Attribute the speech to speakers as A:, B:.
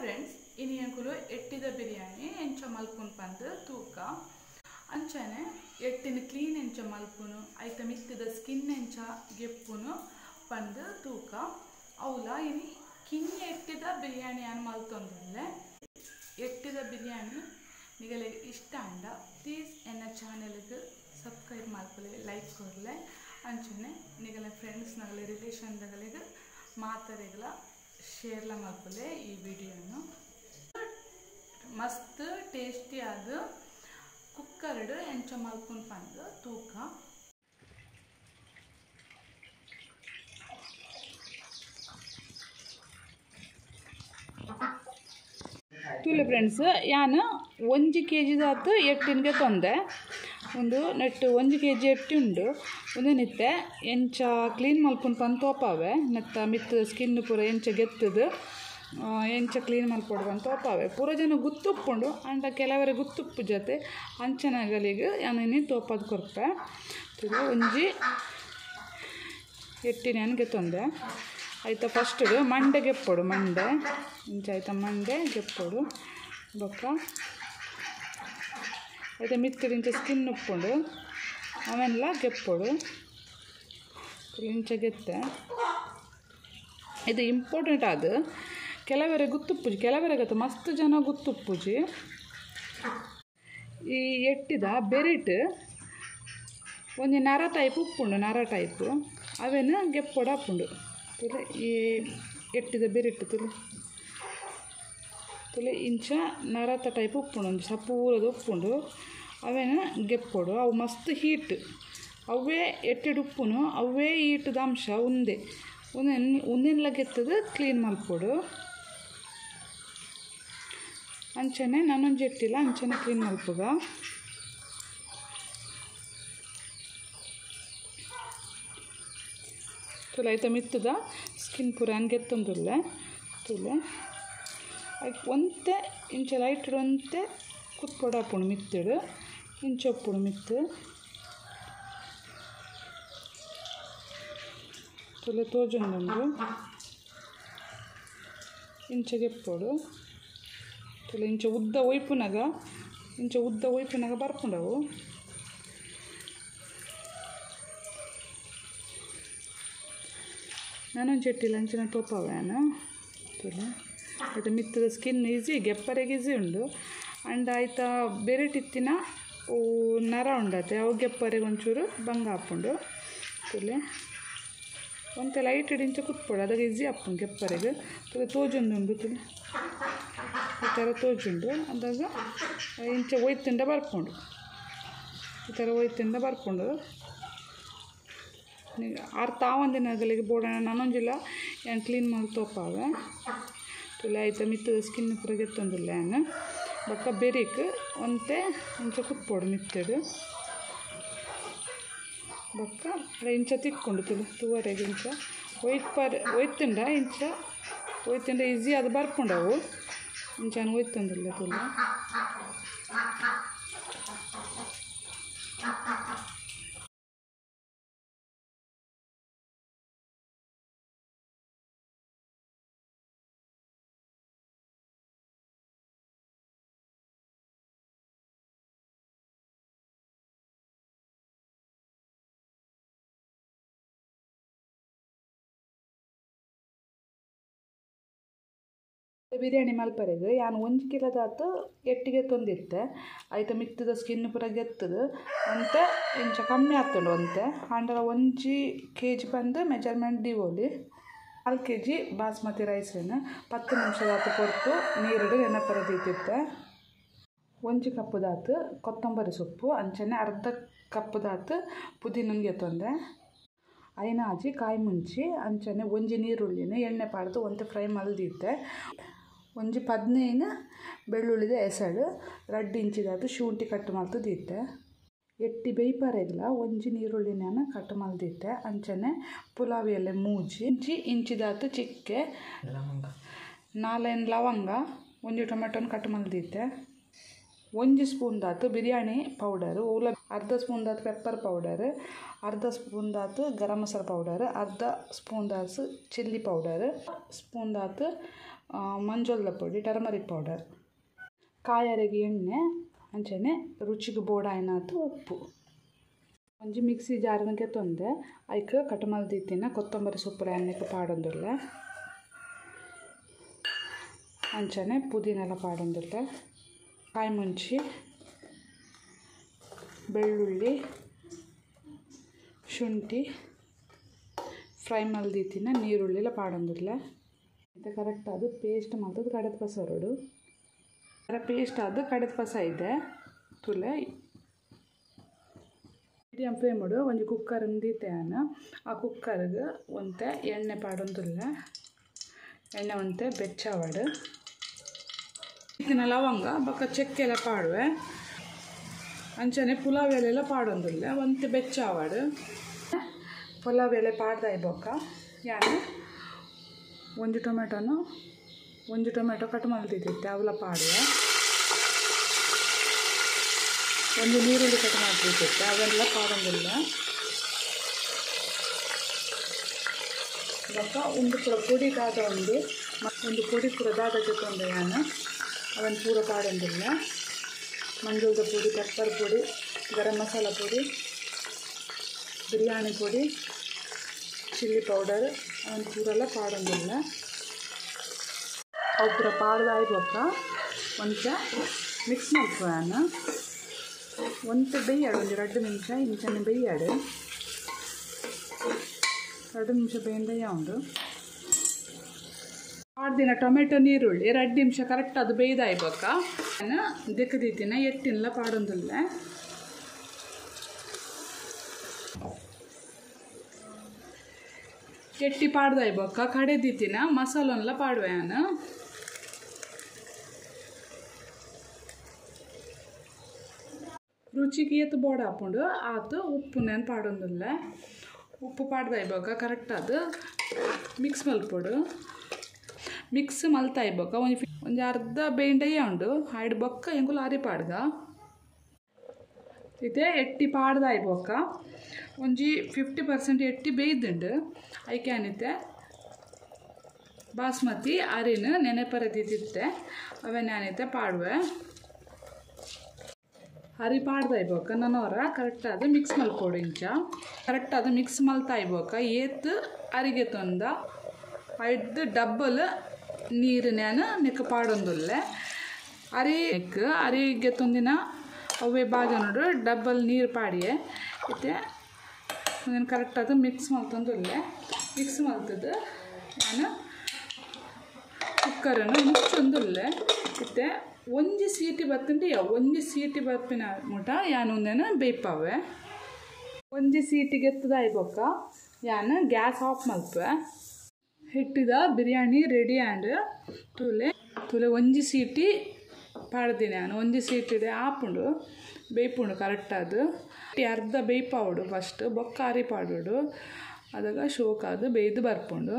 A: Friends, ಇನಿ ಎಂಕುಲು ಎಟ್ಟಿದ ಬಿರಿಯಾನಿ ಎಂಚ ಮಲ್ಪುನು ಪಂದ್ ತೂಕ. ಅಂಚನೆ ಎಟ್ಟಿನ ಕ್ಲೀನ್ ಎಂಚ ಮಲ್ಪುನು, ಐತ ಮಿತ್ತದ ಸ್ಕಿನ್ ಎಂಚ ಗೆಪ್ಪುನು ಪಂದ್ ತೂಕ. ಅವುಲ ಇನಿ ಕಿನ್ನಿ ಎಟ್ಟಿದ ಬಿರಿಯಾನಿ ಅನ್ ಮಲ್ತೊಂದುಲ್ಲೆ. ಎಟ್ಟಿದ ಬಿರಿಯಾನಿ ನಿಗಲೆಗ್ ಇಷ್ಟ ಆಂಡ ಪ್ಲೀಸ್ ಎನ್ನ ಚಾನೆಲ್ಗ್ ಸಬ್ಸ್ಕ್ರೈಬ್ ಮಲ್ಪುಲೆ, ಲೈಕ್ ಕೊರ್ಲೆ. ಅಂಚನೆ ನಿಗಲೆ ಫ್ರೆಂಡ್ಸ್ ನಗಲೆ ರಿಲೇಷನ್ ದಗಲೆಗ್ ಮಾತರೆಗ್ಲ ಶೇರ್ಲ ಮಲ್ಪುಲೆ ಈ ವಿಡಿಯೋನು. ಮಸ್ತ್ ಟೇಸ್ಟಿ ಆದ್ ಕುಕ್ಕರ್ಡ್ ಎಂಚ ಮಲ್ಪುನು ಪಂದ್ ತೂಕ. ತೂಲೆ ಫ್ರೆಂಡ್ಸ್, ಯಾನ್ 1 ಕೆಜಿ ದಾತ್ ಎಟ್ಟಿನ್ಗೆ ತೊಂದೆ. ಒಂದು ನೆಟ್ 1 ಕೆಜಿ ಎಟ್ಟಿ ಉಂಡು. ಒಂದೇ ನಿತ್ತೆ ಎಂಚ ಕ್ಲೀನ್ ಮಲ್ಪುನು ಪಂದ್ ತೋಪಾವೆ. ನೆತ್ತ ಮಿತ್ತ್ ಸ್ಕಿನ್ ಪೂರ ಎಂಚ ಗೆತ್ತದು ಎಂಚ ಕ್ಲೀನ್ ಮಲ್ಪೊಡು ಪಂದ್ ತೋಪಾವೆ. ಪೂರ ಜನ ಗುತ್ತುಪ್ಪುಂಡು, ಅಂಡ ಕೆಲವರೆ ಗುತ್ತುಪ್ಪು ಜೊತೆ ಅಂಚನಗಲಿಗೆ ಯಾನ್ ಇನಿ ತೋಪಾದ್ ಕೊರ್ಪೆ. ತೂಲೆ ಒಂಜಿ ಎಟ್ಟಿನ ಯಾನ್ ಗೆತ್ತೊಂದೆ. ಐತ ಫಸ್ಟ್ ಮಂಡೆ ಗೆಪ್ಪೊಡು, ಮಂಡೆ ಇಂಚ ಐತ ಮಂಡೆ ಗೆಪ್ಪೊಡು. ಬೊಕ್ಕ ಐತ ಮಿತ್ತುಡು ಇಂಚ ಸ್ಕಿನ್ ಉಪ್ಪುಂಡು, ಅವೆನ್ಲ ಗೆಪ್ಪೊಡು. ಇಂಚ ಗೆತ್ತೆ. ಇದು ಇಂಪಾರ್ಟೆಂಟ್ ಆದ್ ಕೆಲವರೆ ಗುತ್ತುಪ್ಪುಜಿ, ಕೆಲವರೆಗತ್ತು ಮಸ್ತ್ ಜನ ಗುತ್ತುಪ್ಪುಜಿ. ಈ ಎಟ್ಟಿದ ಬೆರಿಟ್ ಒಂಜಿ ನರ ಟೈಪ್ ಉಪ್ಪುಂಡು, ನರ ಟೈಪ್ ಅವೆನ್ ಗೆಪ್ಪೊಡು ಆಪುಂಡು. ತುಲೆ ಈ ಎಟ್ಟಿದ ಬೆರಿಟ್ ತುಲೆ ತುಲೆ ಇಂಚ ನರತ ಟೈಪ್ ಉಪ್ಪುಂಡು, ಒಂಜಿ ಸಪೂರದ ಉಪ್ಪುಂಡು, ಅವೆನ್ ಗೆಪ್ಪೊಡು. ಅವು ಮಸ್ತ್ ಹೀಟ್, ಅವೇ ಎಟ್ಟಿಡ್ ಉಪ್ಪುನು, ಅವೇ ಹೀಟ್ದ ಅಂಶ ಉಂದೆ ಉಂದೆನ್ಲ ಗೆತ್ತದು ಕ್ಲೀನ್ ಮಲ್ಪೊಡು. ಅಂಚನೆ ನಾನೊಂಜಿ ಎಟ್ಟಿಲ್ಲ ಅಂಚನೆ ಕ್ಲೀನ್ ಮಲ್ಪುಗ. ತುಲೆ ಐತ ಮಿತ್ತದ ಸ್ಕಿನ್ ಪೂರ ಹಂಗೆ ಗೆತ್ತೊಂದುಲ್ಲೆ. ತುಲೆ ಒಂತೆ ಇಂಚ ಲೈಟ್ ಒಂತೆ ಕುತ್ಪೊಡು ಆಪುಂಡು ಮಿತ್ತುಡು, ಇಂಚ ಉಪ್ಪುಂಡು ಮಿತ್ತು. ತುಲೆ ತೋಜೊಂದುಂಡು, ಇಂಚ ಗೆಪ್ಪೊಡು. ತುಲೆ ಇಂಚ ಉದ್ದ ಒಯ್ಪುನಗ, ಇಂಚ ಉದ್ದ ಒಯ್ಪುನಗ ಬರ್ಪುಂಡವು. ನಾನೊಂಜಿ ಎಟ್ಟಿಲ್ಲ ಅಂಚಿನ ತೋಪಾವೆ ಯಾನ್. ತುಲೆ ಐತ ಮಿತ್ತದ ಸ್ಕಿನ್ ಈಸಿ ಗೆಪ್ಪರೆಗೆ ಈಸಿ ಉಂಡು. ಅಂಡ್ ಐತ ಬೆರಿಟಿತ್ತಿನ ನರ ಉಂಡತೆ, ಅವು ಗೆಪ್ಪರೆಗೆ ಒಂಚೂರು ಬಂಗ ಆಪುಂಡು. ತುಲೆ ಒಂತೆ ಲೈಟ್ ಇಂಚ ಕುತ್ಪೊಡು, ಅದಾಗ ಈಸಿ ಆಪುಂಡು ಗೆಪ್ಪರೆಗೆ. ತುಲೆ ತೋಜೊಂದುಂಡು, ತುಲೆ ಈ ಥರ ತೋಜುಂಡು. ಅದಾಗ ಇಂಚ ಒಯ್ತುಂಡ ಬರ್ಪುಂಡು, ಈ ಥರ ಒಯ್ತುಂಡ ಬರ್ಪುಂಡು. ಅರ್ಥ ಆವಂದಿನಗಲಿಗೆ ಬೋಡಣ ನಾನೊಂಜಿಲ್ಲ ಯಾನ್ ಕ್ಲೀನ್ ಮಲ್ತ್ ತೋಪಾವೆ. ತುಲೆ ಐತ ಮಿತ್ತದ ಸ್ಕಿನ್ ಪೂರ ಗೆತ್ತೊಂದುಲ್ಲೆ ಯಾನ್. ಬೊಕ್ಕ ಬೆರಿಕ್ ಒಂತೆ ಇಂಚ ಕುತ್ಪೊಡು ಮಿತ್ತುಡು. ಬೊಕ್ಕ ಇಂಚ ತಿಕ್ಕೊಂಡು ತುಲೆ ತೂವರೆಗೆ ಇಂಚ ಒಯ್ತ್ಪರ್ ಒಯ್ತುಂಡ ಇಂಚ ಒಯ್ತುಂಡ ಈಸಿ ಅದು ಬರ್ಪುಂಡವು. ಇಂಚ ಒಯ್ತೊಂದುಲ್ಲೆ ತುಲೆ. ಬಿರಿಯಾನಿ ಮಲ್ಪರೆಗ್ ಯಾನ್ 1 ಕಿಲೋದಾತ್ ಎಟ್ಟಿಗೆ ತೊಂದಿತ್ತೆ. ಐತ ಮಿತ್ತದ ಸ್ಕಿನ್ ಪೂರ ಗೆತ್ತದು ಒಂತೆ ಇಂಚ ಕಮ್ಮಿ ಆತುಂಡು ಒಂತೆ. ಆಂಡಲ 1 ಕೆಜಿ ಪಂದ್ ಮೆಜರ್ಮೆಂಟ್ ದೀವೊಲಿ. 4 ಕೆಜಿ ಬಾಸ್ಮತಿ ರೈಸನ್ನು 10 ನಿಮಿಷದಾತ್ ಪೊರ್ತು ನೀರುಡು ನೆನಪರ ದೀತಿತ್ತೆ. 1 ಕಪ್ಪುದಾತ್ ಕೊತ್ತಂಬರಿ ಸೊಪ್ಪು, ಅಂಚನೆ ಅರ್ಧ ಕಪ್ಪುದಾತ್ ಪುದೀನನ್ ಗೆತ್ತೊಂದೆ. ಐನಾಜಿ ಕಾಯಿ ಮುಂಚಿ, ಅಂಚನೆ ಒಂಜಿ ನೀರುಳ್ಳಿನ ಎಣ್ಣೆ ಪಾಡ್ದು ಒಂತೆ ಫ್ರೈ ಮಲ್ದಿತ್ತೆ. ಒಂಜಿ 15 ಬೆಳ್ಳುಳ್ಳಿದ ಎಸಳು, 2 ಇಂಚಿದಾತು ಶುಂಠಿ ಕಟ್ ಮಲ್ತು ದೀತೆ. ಎಟ್ಟಿ ಬೇಯ್ಪರೆಗ್ಲ ಒಂಜಿ ನೀರುಳ್ಳಿನ ಕಟ್ ಮಲ್ದಿತ್ತೆ. ಅಂಚನೆ ಪುಲಾವ್ ಎಲೆ ಮೂಜಿ, ಇಂಚಿ ಇಂಚಿದಾತು ಚಿಕ್ಕೆ, 4 ಲವಂಗ, ಒಂಜಿ ಟೊಮೆಟೊನ ಕಟ್ ಮಲ್ದಿತ್ತೆ. 1 ಸ್ಪೂನ್ ದಾತು ಬಿರಿಯಾನಿ ಪೌಡರ್, ಓಲ ಅರ್ಧ ಸ್ಪೂನ್ ದಾತು ಪೆಪ್ಪರ್ ಪೌಡರ್, ಅರ್ಧ ಸ್ಪೂನ್ ದಾತು ಗರಂ ಮಸಾಲ ಪೌಡರ್, ಅರ್ಧ ಸ್ಪೂನ್ ದಾತು ಚಿಲ್ಲಿ ಪೌಡರ್, ಸ್ಪೂನ್ ದಾತು ಮಂಜೊಲ್ದ ಪೊಡಿ ಟರ್ಮರಿಕ್ ಪೌಡರ್ ಕಾಯರೆಗೆ ಎಣ್ಣೆ ಅಂಚನೆ ರುಚಿಗೆ ಬೋಡಾಯಿನಾತ್ ಉಪ್ಪು ಒಂಜಿ ಮಿಕ್ಸಿ ಜಾರ್ನಗೆ ತೊಂದೆ ಐಕ್ ಕಟ್ ಮಲ್ದಿತ್ತಿನ ಕೊತ್ತಂಬರಿ ಸೊಪ್ಪುಲ ಎಣ್ಣೆಗೆ ಪಾಡೊಂದುಲ್ಲೆ ಅಂಚನೆ ಪುದೀನೆಲ ಪಾಡೊಂದುಲ್ಲೆ ಕಾಯಿ ಮುಂಚಿ ಬೆಳ್ಳುಳ್ಳಿ ಶುಂಠಿ ಫ್ರೈ ಮಲ್ದಿತ್ತಿನ ನೀರುಳ್ಳಿಲ ಪಾಡೊಂದುಲ್ಲೆ ಇದು ಕರೆಕ್ಟ್ ಅದು ಪೇಸ್ಟ್ ಮಲ್ತದ ಕಡೆದ ಪಸರೊಡು ಪೇಸ್ಟ್ ಅದು ಕಡೆದ ಪಸ ಇದೆ ತುಲೆ ಮೀಡಿಯಂ ಫ್ಲೇಮುಡು ಒಂಜಿ ಕುಕ್ಕರ್ ದೀತೆನ ಆ ಕುಕ್ಕರ್ಗೆ ಒಂತೆ ಎಣ್ಣೆ ಪಾಡೊಂದುಲ್ಲೆ ಎಣ್ಣೆ ಒಂತೆ ಬೆಚ್ಚಾವಡು ಇತ್ತಿನ ಲವಂಗ ಬೊಕ್ಕ ಚೆಕ್ಕೆಲ್ಲ ಪಾಡುವೆ ಅಂಚನೆ ಪುಲಾವ್ ಎಲೆಲ್ಲ ಪಾಡೊಂದುಲ್ಲೆ ಒಂತೆ ಬೆಚ್ಚಾವಡು ಪುಲಾವ್ ಎಲೆ ಪಾಡ್ದಾಯಿ ಬೊಕ್ಕ ಯಾನ್ ಒಂಜಿ ಟೊಮೆಟೊ ಕಟ್ ಮಲ್ತಿದ್ದಿತ್ತೆ ಅವಲ ಪಾಡುವೆ ಒಂದು ನೀರುಳ್ಳಿ ಕಟ್ ಮಾಡ್ತಿದ್ದಿತ್ತೆ ಅವೆಲ್ಲ ಪಾಡೊಂದಿಲ್ಲ ಬೊಕ್ಕ ಒಂದು ಪೂರ ಪೊಡಿ ದಾದ ಉಂಡು ಒಂದು ಪೊಡಿ ಪೂರ ದಾದ ಜೊತೆ ಯಾನ್ ಅವನ್ ಪೂರ ಪಾಡೊಂದಿಲ್ಲ ಮಂಜುಲ್ದ ಪೊಡಿ ಪೆಪ್ಪರ್ ಪೊಡಿ ಗರಂ ಮಸಾಲ ಪೊಡಿ ಬಿರಿಯಾನಿ ಪೊಡಿ ಚಿಲ್ಲಿ ಪೌಡರ್ ಅವನ್ ಪೂರೆಲ್ಲ ಪಾಡೊಂದಿಲ್ಲ ಅವು ಪೂರ ಪಾಡ್ದಾಯಿ ಬೊಕ್ಕ ಒಂತೆ ಮಿಕ್ಸ್ ಮಲ್ಪುವೆ ಒಂತೆ ಬೇಯಾಡು ಒಂಜಿ 2 ನಿಮಿಷ ಇಂಚನೆ ಬೇಯಾಡು 2 ನಿಮಿಷ ಬೇಂದಯ್ಯ ಉಂಡು ಪಾಡ್ದಿನ ಟೊಮೆಟೊ ನೀರುಳ್ಳಿ 2 ನಿಮಿಷ ಕರೆಕ್ಟ್ ಅದು ಬೇಯ್ದಾಯಿ ಬೊಕ್ಕ ದೆಕ್ಕದಿತ್ತಿನ ಎಟ್ಟಿನಲ ಪಾಡೊಂದುಲ್ಲೆ ಎಟ್ಟಿ ಪಾಡ್ದಾಯಿ ಬೊಕ್ಕ ಕಡೆದಿತ್ತಿನ ಮಸಾಲನ್ಲ ಪಾಡುವೆ ಯಾನ್ ರುಚಿಗೆ ಏತ್ ಬೋಡ ಆಪುಂಡು ಆತು ಉಪ್ಪು ನಾನು ಪಾಡೊಂದುಲ್ಲೆ ಉಪ್ಪು ಪಾಡ್ದಾಯಿ ಬೊಕ್ಕ ಕರೆಕ್ಟ್ ಅದು ಮಿಕ್ಸ್ ಮಲ್ಪೊಡು ಮಿಕ್ಸ್ ಮಲ್ತಾಯಿ ಬೊಕ್ಕ ಒಂಜಿ ಒಂಜಿ ಅರ್ಧ ಬೇಂಡಯ್ಯ ಉಂಡು ಆಯ್ಡ್ ಬೊಕ್ಕ ಎಂಕುಲು ಅರಿ ಪಾಡ್ಗ ಇತ್ತೆ ಎಟ್ಟಿ ಪಾಡ್ದಾಯಿ ಬೊಕ್ಕ ಒಂಜಿ 50% ಎಟ್ಟಿ ಬೇಯ್ದುಂಡು ಐಕೆ ಏನಿತ್ತೆ ಬಾಸ್ಮತಿ ಅರಿನ ನೆನೆಪರ ದೀದಿತ್ತೆ ಅವೇ ನಾನಿತ್ತೆ ಪಾಡುವೆ ಅರಿ ಪಾಡ್ದಾಯಿ ಬೊಕ್ಕ ನನೊರ ಕರೆಕ್ಟ್ ಅದು ಮಿಕ್ಸ್ ಮಲ್ಪೊಡು ಇಂಚ ಕರೆಕ್ಟ್ ಅದು ಮಿಕ್ಸ್ ಮಲ್ತಾಯಿ ಬೊಕ್ಕ ಏತ್ ಅರಿಗೆ ತೊಂದ ಐಡ್ದು ಡಬ್ಬಲ್ ನೀರು ನಾನು ನೆಕ್ ಪಾಡೊಂದುಲ್ಲೆ ಅರಿ ನೆಕ್ ಅರಿಗೆ ತೊಂದಿನ ಅವೇ ಬಾಜನೋಡು ಡಬ್ಬಲ್ ನೀರು ಪಾಡಿಯೆ ಇತ್ತೆ ನಾನು ಕರೆಕ್ಟ್ ಅದು ಮಿಕ್ಸ್ ಮಲ್ತೊಂದುಲ್ಲೆ ಮಿಕ್ಸ್ ಮಲ್ತದ್ದು ನಾನು ಕುಕ್ಕರನ್ನು ಮುಚ್ಚೊಂದುಲ್ಲೆ ಇತ್ತೆ ಒಂಜಿ ಸೀಟಿ ಬತ್ತುಂಡು ಒಂಜಿ ಸೀಟಿ ಬಪ್ಪಿನ ಮುಟ ಯಾನ್ ಉಂದೆನ್ ಬೇಯ್ಪಾವೆ ಒಂಜಿ ಸೀಟಿಗೆ ಎತ್ತದಾಯಿ ಬೊಕ್ಕ ಯಾನ್ ಗ್ಯಾಸ್ ಆಫ್ ಮಲ್ಪುವೆ ಹಿಟ್ಟಿದ ಬಿರಿಯಾನಿ ರೆಡಿ ಆಂಡ್ ತುಲೆ ತುಲೆ ಒಂಜಿ ಸೀಟಿ ಪಾಡ್ದಿನಿ ಯಾನ್ ಒಂಜಿ ಸೀಟಿಡೆ ಆಪುಂಡು ಬೇಯ್ಪುಂಡು ಕರೆಕ್ಟ್ ಅದು ಅರ್ಧ ಬೇಯ್ಪಾವಡು ಫಸ್ಟ್ ಬೊಕ್ಕ ಅರಿ ಪಾಡೋಡು ಅದಾಗ ಶೋಕಾದು ಬೇಯ್ದು ಬರ್ಪುಂಡು.